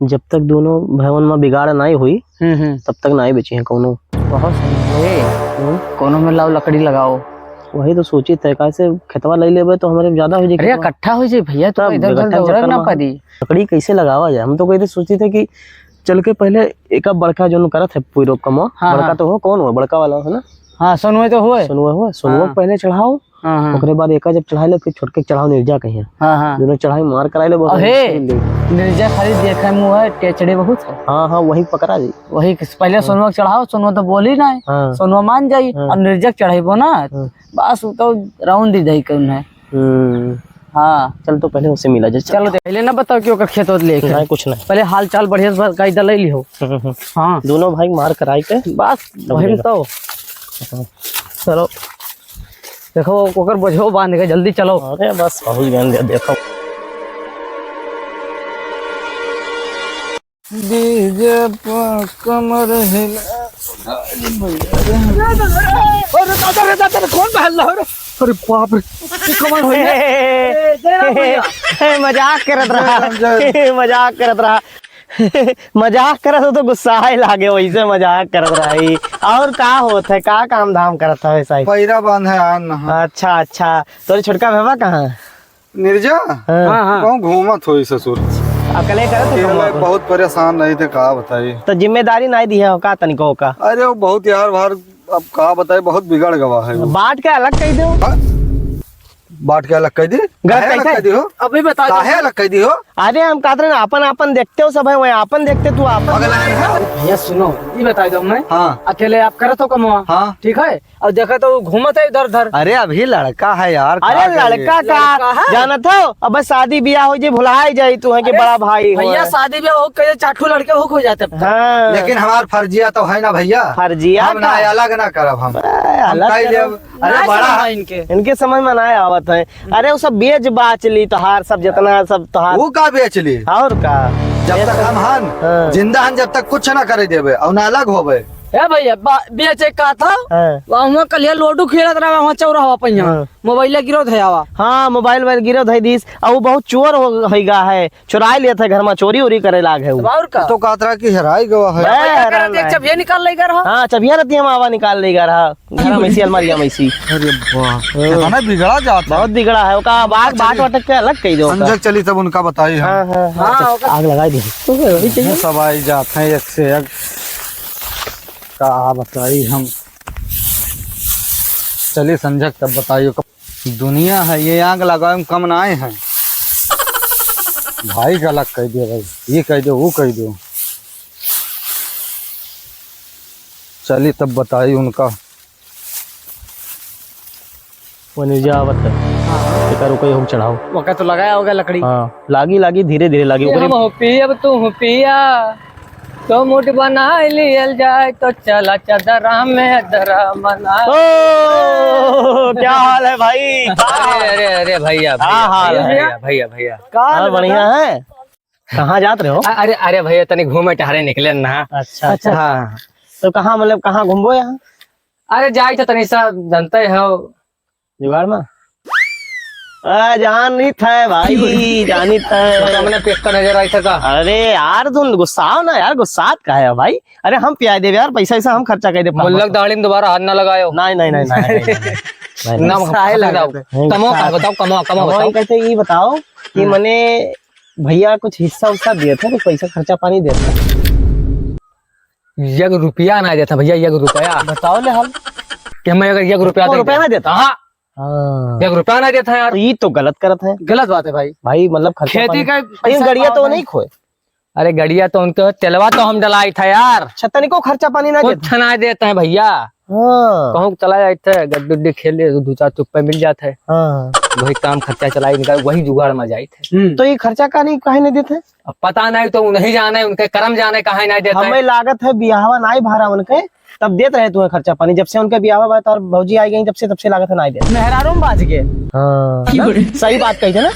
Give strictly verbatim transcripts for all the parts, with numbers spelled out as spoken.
जब तक दोनों भवन में बिगाड़ नाई हुई, हम्म, हम्म। तब तक नाई बेची है कौनो। बहुत सही। ए, हम्म? कौनो में लाओ लकड़ी लगाओ। वही तो सोची थे, काहे से खेतवा ले लेबे तो हमारे ज्यादा हो जाई अरे, खेतवा। इकट्ठा हो जाई भैया, तो तब इधर उधर इकट्ठा दौड़े चक्कर ना में। पड़ी। लकड़ी कैसे लगावा जाए? हम तो कहते सोची थे कि चल के पहले एक बड़का जोन करत है पूरी रोप कमवा, हाँ, बड़का हाँ। तो हो, कौन हुआ? बड़का वाला है ना? हाँ, सोनवे तो हुए। सोनवे हुए, सोनवे हाँ। पहले चढ़ाओ, हाँ, हाँ। ओकरे बाद एका जब चढ़ाई ले, फिर छोटके के चढ़ाओ निर्जा कहिया। हाँ, हाँ। दोनों चढ़ाई मार कराई ले, बस अहे, वही ले। निर्जा खाली देखे मुँह है, टेचड़े बहुत है। हाँ, हाँ, वही पकड़ा जी। वही किस-, पहले हाँ। सोनवा के चढ़ाओ, सोनवा तो बोली ना है। हाँ। सोनवा मान जाई, हाँ। अब निर्जा के चढ़ाइबो ना, हाँ। बस वो तो round ही जाई कौन है। हम्म। हाँ। चल तो पहले उसे मिला जाए, चल। चलो, पहले ना बताओ कि ओकर खेत होत लेके। नहीं, कुछ नहीं। पहले हाल चाल बढ़िया से कायदा ले लिहो। हम्म, हम्म। हाँ। दोनों भाई मार कराई के बस, तब वही लेगा। तो। हाँ। चलो। देखो, ओकर बोझो बांध के जल्दी चलो। अरे बस, पहुँच गए, दे-, देखो। डीजे पर कमर हिला। अरे दादा रे दादा रे, कौन बहल रहा रे? अरे बाप रे, ये कमर हो गया। ए, जय राम भैया। मजाक करत रहा। जय राम, जय राम। मजाक करत रहा। मजाक करत हो तो गुस्सा आए लागे, वैसे मजाक करत रहा ही। और का होत है, का काम धाम करत है वैसा ही? पैरा बांध है यार, नहा। अच्छा, अच्छा, तोरे छोटका भेवा कहाँ? निर्जा? हाँ। हाँ, हाँ। कहूँ घूमत होई ससुर। अकेले करत हो अकेले कमवा? बहुत परेशान रही थे, का बताई। तो जिम्मेदारी नहीं दी है का तनिको का? अरे वो बहुत यार भार, अब का बताई, बहुत बिगड़ गवा है वो। बांट के अलग कह दो। हाँ? बांट के अलग कह दी? गलत काहे अलग कैसे? कह दी हो? अभी बता दो। काहे अलग कह दी हो? अरे हम कहते रहे ना, अपन अपन देखते हो सब है, वही अपन देखते तू अपन। पगला है? भैया सुनो, ये बता दो मैं। हाँ। अकेले आप करत हो कमवा? हाँ। ठीक है? और देखा तो वो घूमत है इधर उधर। अरे अभी लड़का है यार, अरे का करिए? लड़का का लड़का है? जानत हो, अब शादी ब्याह हो जाई, भुला ही जाई तू है कि अरे बड़ा भाई हो भैया, है। शादी ब्याह हो कहे चार ठो लड़के हो, हो जाते अब तो। हाँ। लेकिन हमार फर्जिया तो है ना भैया। फर्जिया हम ना का? अलग ना करब हम। अरे हम अलग कह करो। देब, अरे ना बड़ा समझ है। इनके। इनके समझ में ना आवत है। अरे वो सब बेच बाच ली तोहार, सब जितना सब तोहार। वो का बेच ली? और का? जब तक हम हन, हाँ। जिंदा हन, जब तक कुछ ना करे देबे और ना अलग होबे। ए भैया, बा-, बेचे का था? हाँ। वहाँ कलिया लोडू खेलत रहा, वहाँ चौराहा पे यहाँ। हाँ। मोबाइल गिरो धयावा। हाँ, मोबाइल वोबाइल गिरो धई दिस। और वो बहुत चोर हो, होइगा है, चुराई लेत है घर में, चोरी उरी करे लाग है वो। तब और का? तो कहत रहा कि हेराई गवा है। बे, भैया, हेरान करत एक है। चबिया निकाल लेगा रहा। हाँ, चबिया रहती हम आवा निकाल लेगा रहा। घर में इसी, अलमारिया में इसी। अरे वाह, हाँ। कितना बिगड़ा जाता है। बहुत बिगड़ा है, ओका बाग, अच्छा, बाट वाटक के अलग कह दो ओका। संजय चली तब उनका बताई हम। हाँ, हाँ, हाँ, हाँ, तो ओका आग लगाई दी। तो वही चाहिए। सब आई जात हैं एक से एक। का बताई हम। चलिए संजय तब बताइए। दुनिया है, ये आग लगावे में कम ना आए हैं। भाई का अलग कह दियो भाई, ये कह दियो, वो कह दियो। चलिए तब बताई उनका। वो निर्जा आवत है। हाँ। एकर ऊपर हम चढ़ाओ। ओका तो लगाया होगा लकड़ी। हाँ, लागी, लागी, धीरे, धीरे लागी। कि ओकरे हम हो पियब, तू हो पिया, तो मूड बना लियल जाए, तो चला चदरा में दरा मना। ओ, क्या हाल है भाई? अरे, अरे, अरे भैया, हाँ, भैया, हाल भैया, है। भैया, भैया, भैया। का हाल हाल बढ़िया है? कहाँ जात रहे हो? अ-, अरे, अरे भैया, तनी घूमे टहरे निकले ना। अच्छा, अच्छा। हाँ। तो कहाँ, मतलब, कहाँ घूमबो यहाँ? अरे, जाए थे तनी सा, जानते हो। जुगाड़ में? आ, जानित है भाई, जानित है। तो हमने पेट का नजर आई था का? अरे यार, तुम गुस्साओ ना यार, गुस्सात का है भाई? अरे, हम पियाई देबे यार, पैसा वैसा हम खर्चा कर दे। मुल्लक दाढ़ी में दोबारा हाथ ना लगायो। नहीं, नहीं, नहीं, नहीं, नहीं, नहीं, नहीं। ना, गुस्सा है खत्म लगा जाओ। नहीं, कमाओ, गुस्सा कहाँ है। बताओ, कमाओ, कमाओ, कमाओ, बताओ। कहते ये बताओ कि हम्म। मने भैया कुछ हिस्सा उस्सा दिए थे, कुछ पैसा खर्चा पानी दिए थे? एक रुपया ना देता भैया, एक रुपया। बताओ ले हाल। कि मैं अगर एक रुपया एको दे रुपया दे। ना देता? हाँ। हाँ। एक रुपया ना देता यार। तो ये तो गलत करत है। गलत बात है भाई। भाई, मतलब, खर्चा खेती पानी। का लेकिन पैसा गड़िया तो नहीं खोए। अरे गड़िया तो उनके, तेलवा तो हम डलाई था यार। अच्छा, तनिको खर्चा पानी ना कुछ देता। ना देता है भैया। हाँ। कहूँ चला जाते, गड्डी उड्डी खेल ले, दो चार चुप्पे मिल जाते हैं। हाँ। वही काम खर्चा चलाई निकाल, वही जुगाड़ में जाए थे। हम्म। तो ये खर्चा का नहीं, काहे नहीं देते? अब पता नहीं, तो उन्हीं जाने, उनके कर्म जाने, काहे नहीं देते हैं। हमें लागत है बियाहवा नहीं भरा उनके, तब देत रहे तुम्हें खर्चा पानी। जब से उनके बियाह बा, तोर भौजी आई गई, जब से, तब से लागत है ना आई दे। मेहरारू में बाज के। हाँ। सही बात कही थे ना।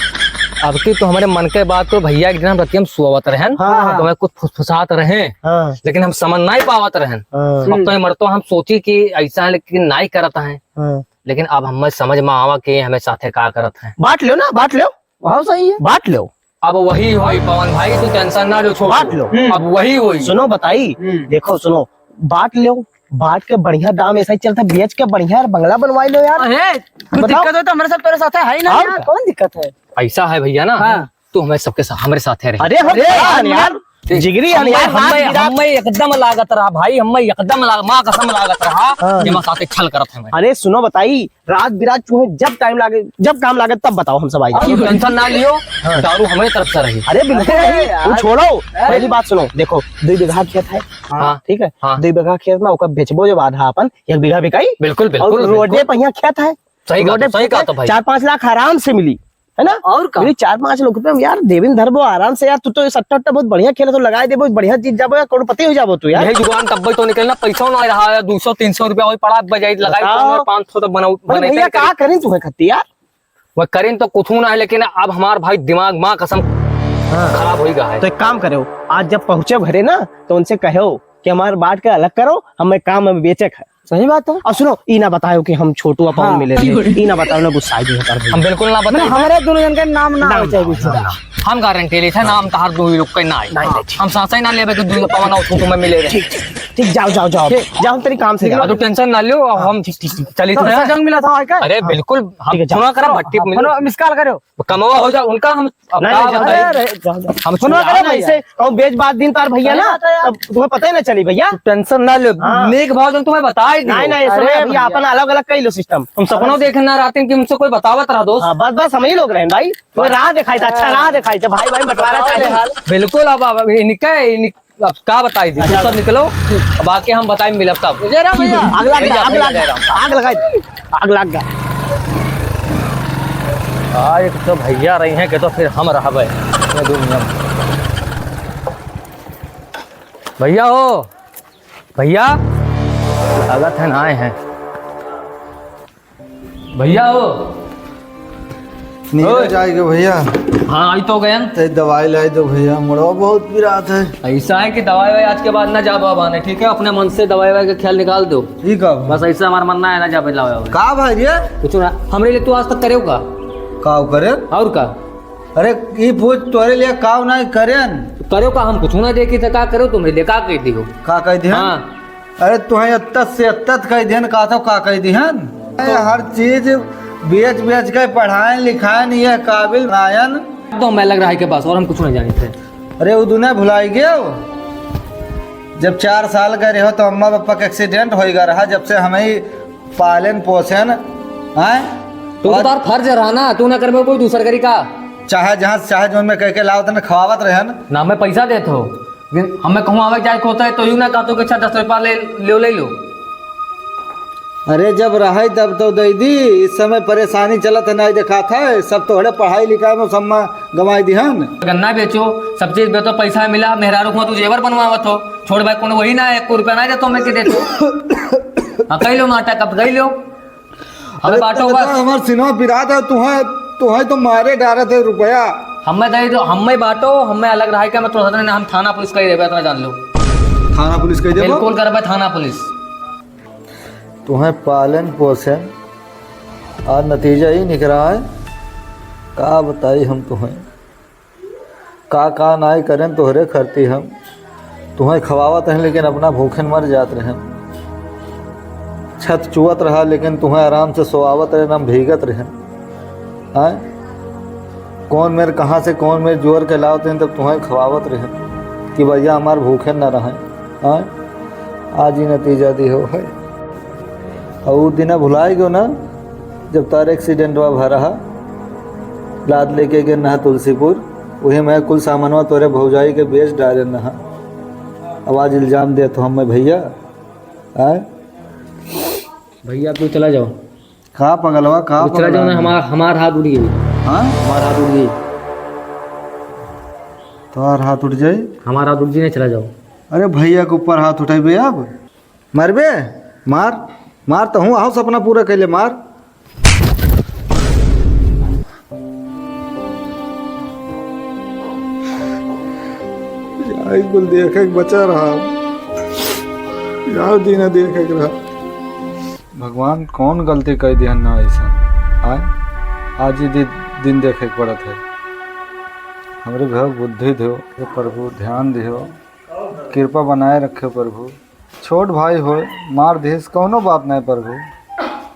अब की तो हमारे मन के बात को भैया, एक दिन हम रतिया में सोवत रहन, हाँ, हाँ। तो हमें कुछ फुसफुसात रहे, हाँ। लेकिन हम समझ नहीं पावत रहन। हाँ। अब तो ये मरतो हम सोची कि ऐसा है, लेकिन नहीं करत है। हाँ। लेकिन अब हमें समझ में आवा कि हमें साथे का करत है। बांट लो ना, बांट लो। बहुत सही है। बांट लो। अब वही होई पवन भाई, तू tension ना लो, छोड़ बांट दो। लो। हम्म। अब वही होई। सुनो बताई, हम्म। देखो सुनो, बांट लो, बांट के बढ़िया दाम ऐसा ही चलता, बेच के बढ़िया यार बंगला बनवाई लो यार। अरे, कुछ बताओ। दिक्कत हो तो हमारे साथ, तेरे साथ है ही ना और यार। क्या? कौन दिक्कत है? ऐसा है भैया ना, हाँ। तू हमें सबके साथ, हमारे साथ है रहे। अरे हम अरे, यार, हम यार, यार, जिगरी हम हमें, यार, हमें, रात हमें एकदम लागत रहा भाई, हमें एकदम लाग-, माँ कसम लागत रहा हाँ। कि हमारे साथ एक छल करत है। अरे सुनो बताई, रात बिरात चूहे जब टाइम लागे, जब काम लागे तब बताओ, हम सब आई जाए। Tension ना लियो, हाँ। दारू हमारे तरफ से रही। अरे बिल्कुल अरे नहीं, यार। वो छोड़ो। अरे। पहली बात सुनो, देखो, दो बीघा खेत है, हाँ। ठीक है? हाँ। दो बीघा खेत में ओकर बेचबो जब आधा अपन, एक बीघा बिकाई। बिल्कुल, बिल्कुल, और रोडे बिल्कुल। पहिया खेत है। सही कहा रोडे तो, सही कहा तो भाई। चार पाँच लाख आराम से मिली, है ना? और का? मिली चार पाँच लाख रुपया में यार, देविन धरबो आराम से यार। तू तो ये सट्टा उट्टा बहुत बढ़िया खेलत हो, लगाए देबो, बढ़िया जीत जाबो यार, करोड़पति हो जाबो तू यार। यही जुगान तब तो निकलना, पैसा ना रहा है, दो सौ तीन सौ रुपया वही पड़ा, बजाई लगाई बताओ। तो पाँच सौ तो बनाऊ, अरे बनाई भैया, करी। का करें तू है खत्ती यार? वह करें तो कुछ ना है, लेकिन अब हमार भाई दिमाग माँ कसम हाँ। खराब होई गा है। तो एक काम करो, आज जब पहुँचे घरे ना, तो उनसे कहो कि हमार बांट के अलग करो, हमें काम में बेचे है। सही बात है। और सुनो, ई ना बतायो कि हम छोटू आ पवन हाँ। मिले रहे। ई ना बतायो ना, गुस्सा आ गया कर हम बिल्कुल ना बताई। हमारे दोनों जन के नाम ना ना, हो चाहे ना, कुछ। ना, ना। हम गारंटी लेते हैं, नाम तहार दो ही लोग के ना आए। नहीं, नहीं, ठीक। हम सांस ही ना लेबे कि दो पवन और छोटू में मिले रहे। ठीक, ठीक, ठीक, जाओ, जाओ, जाओ। ठीक। जाओ, हम तेरी काम से ठीक जाओ। है, तो tension ना लियो, हम ठीक, ठीक, ठीक। चलित तो रहे। जंग मिला था, और क्या? अरे, हाँ। बिल्कुल, हम ठीक है, जाओ। सुना करा, हाँ, भट्टी हाँ, मिले। फोन miss call करो। कमवा हो जा, उनका हम अब नहीं, का नहीं, बताई? अरे, अरे, जाओ, जाओ। हम सुना सुना करो ना भाई यार। से, कहूँ बेच बात दिन तार भैया ना, नहीं आता यार। तब तुम्हें पता ही ना चली भैया। तू tension ना ले, हाँ। नेक भाव जन तुम्हें बताई दी। नहीं, नहीं, अरे सुनो, अभी भैया। अपन अलग-अलग कई लो system। हम सपनों देखे ना रात में कि हमसे कोई बतावत रहा दोस्त। हाँ, बस, बस हम ही लोग रहे भाई। कोई राह दिखाई था, अच्छा राह दिखाई था, भाई, भाई बंटवारा बताओ चाहे। ले हाल। बिल्कुल, अब, अब इनका, इन-, अब का बताई दी? अच्छा। तुम सब निकलो, बाकी हम बताई मिलब तब। जय राम भैया। आग लग गया, आग लग गया, आग लगा दी, आग लग गया। आ, एक तो भैया रही हैं कि तो फिर हम रहबे ये दुनिया में। भैया हो, भैया, लागत है ना आए हैं। भैया हो। नीचे ओए। जाएगा भैया। हाँ, आई तो गयन। ते दवाई लाई दो भैया, मुड़वा बहुत पिरात है। ऐसा है कि दवाई वाई आज के बाद ना जाबो अब आने, ठीक है? अपने मन से दवाई वाई का ख्याल निकाल दो। ठीक है। बस ऐसा हमारा मानना है, ना जाबे लावे वावे। का भाई रे? कुछ ना, हमरे लिए तू आज तक करेउ का? का करे? और का? अरे, ई पूछ तोरे लिए काव नाई करेन? करेउ का, हम कुछ ना देखी त का करेउ तुमरे लिए, का कह दियो? का कह दिहन? हाँ। अरे, तुहें अत्तत से अत्तत कह दिहन, का तो का कह दिहन? अरे, हर चीज बेच बेच के पढ़ाएन लिखाएन, ये काबिल बनायन। तो मैं लग रहा है के बस, और हम कुछ नहीं जानी थे। अरे, वो दुनिया भुलाई गयो। जब चार साल का रहो तो अम्मा पापा का accident होइगा रहा, जब से हमें पालेन पोसेन, हैं? तो और तार फर्ज रहा ना, तू ना करबे कोई दूसर करी का? चाहे जहाँ चाहे जोन में कह के लावत न खवावत रहन। ना मैं पैसा देत हो, लेकिन हमें कहूँ आवे जाए के होता है तो यूँ ना कहतो कि अच्छा दस रुपया ले लो, ले लो। अरे जब रहे तब तो दे दी, इस समय परेशानी चलत है, नहीं देखात है, सब तोहरे पढ़ाई लिखाई में सम्मा गंवाई दिहन। गन्ना बेचो, सब चीज बेचो, पैसा मिला, मेहरारू को तू जेवर बनवावत हो, छोड़ भाई, कोनो वही ना, एक रुपया ना देतो, मैं के देतो। हाँ, कह लो नाटक, अब कह लो। हमें अरे बांटो तब बस। तो हमार सिनेमा पिरात है, तुहें, तुहें तो मारे डारत है रुपया। हमें दे दो, हमें बांटो, हमें अलग रहा है क्या? मैं थोड़ा सा ना, हम थाना पुलिस का ही देबे, इतना जान लो। थाना पुलिस का ही देबो? बिल्कुल करबे थाना पुलिस। तुहें पालन पोषण और नतीजा ही निकरा है, का बताई हम तुहें। का, का नाई करेन तोहरे खरती हम। तुहें खवावत हैं, लेकिन अपना भूखेन मर जात रहेन। छत चुअत रहा, लेकिन तुहें आराम से सोआवत रहेन, हम भीगत रहेन। आय? कौन मेर, कहाँ से कौन मेर जोर के लावत रहेन, तब तुहें खवावत रहेन कि भैया हमार भूखेन न रहें। आय? आज ही नतीजा दी हो है। और उ दिना भुलाए गयो ना, जब तार accident वा भा रहा, लाद लेके गए नहा तुलसीपुर, वही मैं कुल सामानवा तोरे भौजाई के बेच डाले नहा। अब आज इल्जाम देत हो हमें भैया, आय? भैया, तू चला जाओ। का पगलवा, का तू चला जाओ ना, पगलवा? हमार, हमार हाथ उड़ गई। हाँ? हमार हाथ उड़ गई। तोहार हाथ उठ जाई? हमार हाथ उड़ जाई, चला जाओ। अरे भैया के ऊपर हाथ उठेबे अब? मरबे? मार, मार, तहूँ आहो सपना पूरा कैले, मार। यार, कुल देखे के बचा रहा, यार, दिन देखे के रहा। भगवान, कौन गलती कर दिया ना ऐसा, आय? आज ही दि-, दिन देखे के पड़त है। हमरे घर बुद्धि दियो, हे प्रभु, ध्यान दियो, कृपा बनाए रखे प्रभु। छोट भाई होय, मार दिहिस, कौनो बात नहीं प्रभु,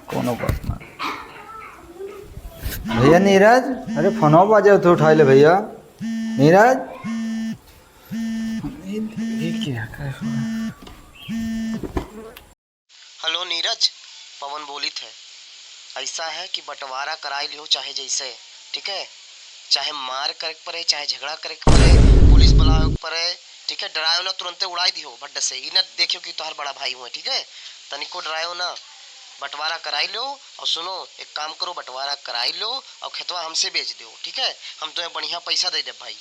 कौनो बात नहीं। भैया नीरज, अरे फोनवा बाजे, तू उठाई ले भैया। नीरज, ये, ये क्या है? हेलो नीरज, पवन बोलित है। ऐसा है कि बंटवारा कराई लियो चाहे जैसे, ठीक है? चाहे मार करे के पड़े, चाहे झगड़ा करे के पड़े, पुलिस बुलावे के पड़े, ठीक है? डरायो ना, तुरंते उड़ाई दियो भड्ड से। ई ना देखियो कि तोहार बड़ा भाई हुए, ठीक है? तनिको डरायो ना, बंटवारा कराई लियो। और सुनो, एक काम करो, बंटवारा कराई लियो और खेतवा हमसे बेच दियो, ठीक है? हम तुम्हें बढ़िया पैसा दे दे भाई।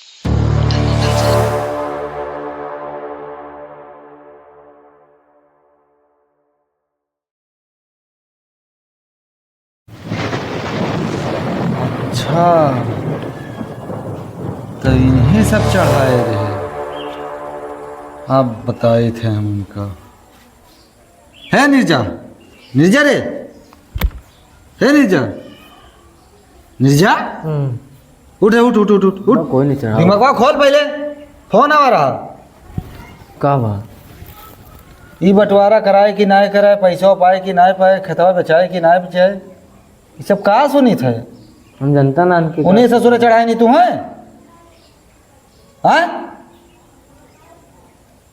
अच्छा, तो इन्हीं सब चढ़ाए रहे। अब बताइत है हम उनका। हे निर्जा, निर्जा रे, हे निर्जा, निर्जा, हम्म। उठ रे, उठ, उठ, उठ, उठ, उठ। कोई नहीं चढ़ा। दिमागवा खोल पहले, फोन आवा रहा। का बा? ई बंटवारा कराए कि नाय कराए, पैसा पाए कि नाय पाए, खेतवा बेचाए कि नाय बेचाए, ई सब का सुनित है? हम जनता ना इनकी उन्हीं बात। ससुर चढ़ाए नहीं तू है? हाँ?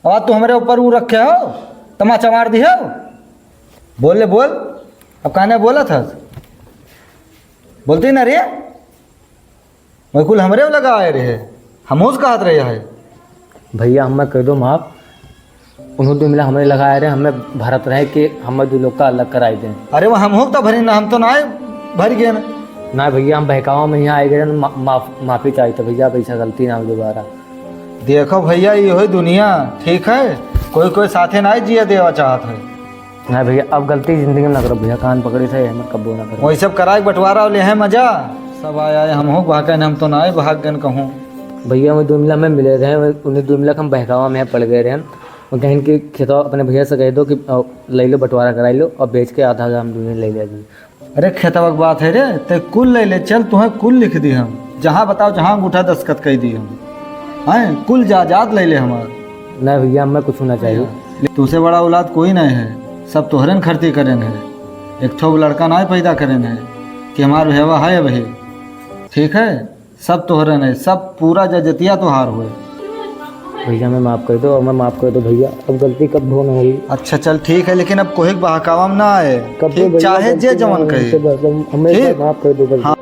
अब तू हमरे ऊपर ऊ रखे हो, तमाचा मार दिहे हो। बोल ले, बोल। अब काने बोलत हस? बोलते ना रे। वही कुल हमरे लगा आए रहे, हमहूँ से कहत रहे है। भैया, हमें कह दो माफ। उन्हों दुइ मिला हमरे लगा आए रहे, हमें भरत रहे कि हमें दुइ लोग का अलग कराई दें। अरे वो हमहूँ तो भरी ना, हम तो ना आए, भर गए ना। ना भैया, हम बहकावा में यहाँ आए गए, मा-, माफ, माफी चाहिए था भैया, अब ऐसा गलती ना हो दोबारा। देखो भैया, ये होई दुनिया, ठीक है, कोई कोई साथे ना जिया देवा चाहत है। ना भैया, अब गलती जिंदगी में ना करो भैया, कान पकड़ी से, हमें कब्बो ना करो। वही सब कराए बंटवारा ले है मजा, सब आए आए, हम हो भागन, हम तो ना आए भाग गन कहूँ। भैया, वो दुइ मिला में मिले रहे, उन्हें दुइ मिला हम बहकावा में पड़ गए रहे, वो कहें कि खेतवा अपने भैया से कह दो कि, अ, ले लो, बंटवारा कराई लो और बेच के आधा आधा हम दुइ ले लेगी। अरे खेतवा के बात है रे, ते कुल ले ले, चल तुहें कुल लिख दी हम, जहाँ बताओ जहाँ अंगूठा दस्तखत कर दी हम, हैं कुल जायदाद ले ले हमार। नहीं भैया, हमें कुछ ना चाहिए। तुझसे बड़ा औलाद कोई नहीं है, सब तोहरन खर्ची करेन है, एक ठो लड़का ना पैदा करेन है कि हमार भेवा है अबही, ठीक है? सब तोहरे नहीं, सब पूरा जजतिया तोहार होए। भैया, हमें माफ कर दो, हमें माफ कर दो भैया, अब गलती कब्बो ना होई। अच्छा चल ठीक है, लेकिन अब कोई बहकावा में ना आए, कब्बो ठीक? भैया, चाहे गलती जे ना जवन होई, कहे। तो बस हम, हमें ठीक? माफ कर दो बस। हाँ।